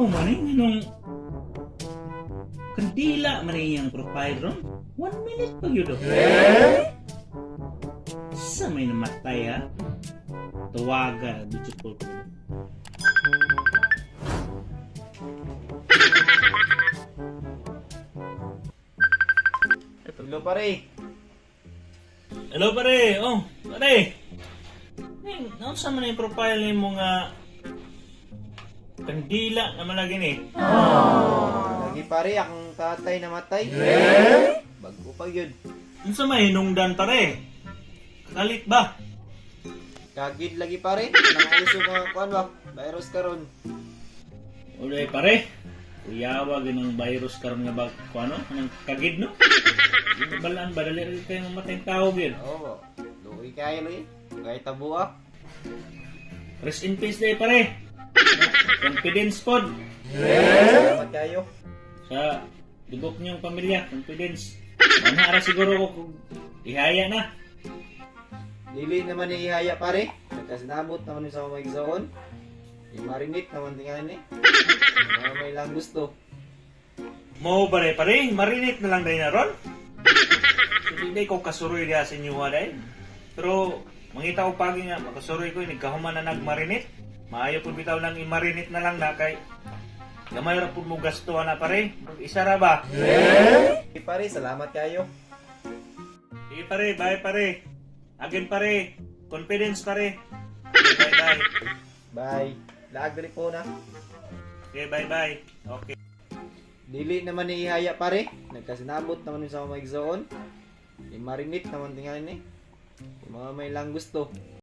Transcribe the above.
Oh, man, nganong kandila man iyang profile ron. 1 minute pa yun. Eh? Sa may namatay ha? Tawaga, video call ko. Hello, pare. Hello, pare. Oh, pare. Hey, naunsa man yung profile nimo nga kandila naman lagi ni? Lagi, pare, akong tatay namatay. Bago pa yun. Unsa may hinungdan, pare? Kakalit ba? Kagid lagi, pare. Nangauso mga kuan ba? Virus karon. Ulay, pare. Uyawa ganang virus karon nga ba ko ano? Anong kagid no? Yung balaan ba dali rin kayo mamatay ang tao gyud. Oo. Luoy kayo eh. Kay tabo ah. Rest in peace day, pare. Confidence pod Salamat kayo. sa lubok niyong pamilya, confidence. Mana ara siguro ko kung ihaya na. Dili naman ni ihaya, pare. Nagkasinabot naman yung sa mga igsoon. I-marinate naman tingahan eh. Mga may lang gusto. Mo pare pare, marinate na lang dahil na ron. So, di ko kasuroy diha sa inyo ha dahil. Pero mangita ko pagi nga makasuroy ko nagkahuman na nagmarinate. Maayo pud bitaw nang i-marinate na lang na kay gamay ra pud mo gasto na, pare. Isa ra ba? Eh, pare, salamat kayo. Sige, pare, bye, pare. Again, pare, confidence, pare. Okay, bye bye. Bye. Laag dali po na. Okay, bye bye. Okay. Dili naman ni ihaya, pare. Nagkasinabot naman yung sa mga igsoon. I-marinate naman tingahan eh. Yung mga may lang gusto.